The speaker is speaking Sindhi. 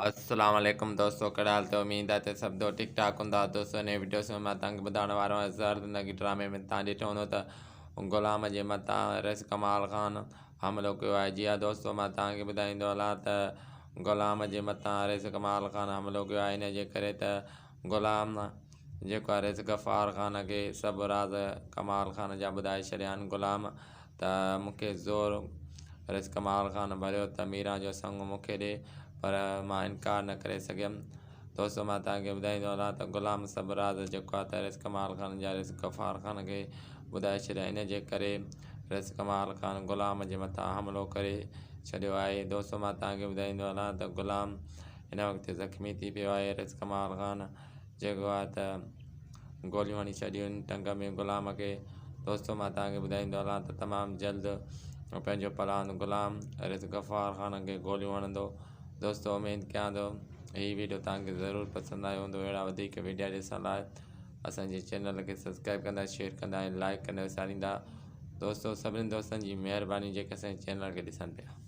السلام عليڪم دوستو ڪهڙا حال اٿو اميد آهي ته سڀ دوست ٺيڪ ٺاڪ هوندا دوستو هن وڊيو ۾ مان توهان کي ٻڌائڻ وارو آهيان زهر زندگي ڊرامي ۾ توهان ڏٺو هوندو ته غلام جي مٿان رئيس ڪمال خان حملو ڪيو آهي جي ها دوستو مان توهان کي ٻڌائيندو هلان ته غلام جي مٿان رئيس ڪمال خان حملو ڪيو آهي ان جي ڪري ته غلام جيڪو آهي رئيس غفار خان کي سڀ راز ڪمال خان جا ٻڌائي ڇڏيا آهن غلام ته مون کي زور رئيس ڪمال خان ڀريو ته ميران جو سڱ مون کي ڏي پر مان انڪار نه ڪري سگهيم. دوستو مان توهان کي ٻڌائيندو هلان ته غلام سڀ راز جيڪو آهي ته رئيس ڪمال خان جا رئيس غفار خان کي ٻڌائي ڇڏيا ان جي ڪري رئيس ڪمال خان غلام جي مٿان حملو ڪري ڇڏيو آهي. دوستو مان توهان کي ٻڌائيندو هلان ته غلام هن وقت زخمي ٿي پيو آهي رئيس ڪمال خان جيڪو آهي ته گوليون هڻي ڇڏيون آهن ٽنگ ۾ غلام کي دوستو مان توهان کي ٻڌائيندو هلان ته تمام جلد پنهنجو پلاند غلام رز غفار خان کي گوليون هڻندو دوستو اميد ڪيان ٿو هي ويڊيو توهان کي ضرور پسند آيو هوندو اهڙا وڌيڪ ويڊيا ڏسڻ لاء اسان جي چينل کي سبسڪرائب ڪندا شيئر ڪندا ۽ لائڪ ڪندا وساريندا دوستو سڀني دوستن جي مهرباني جيڪي اسان جي چينل کي ڏسن پيا.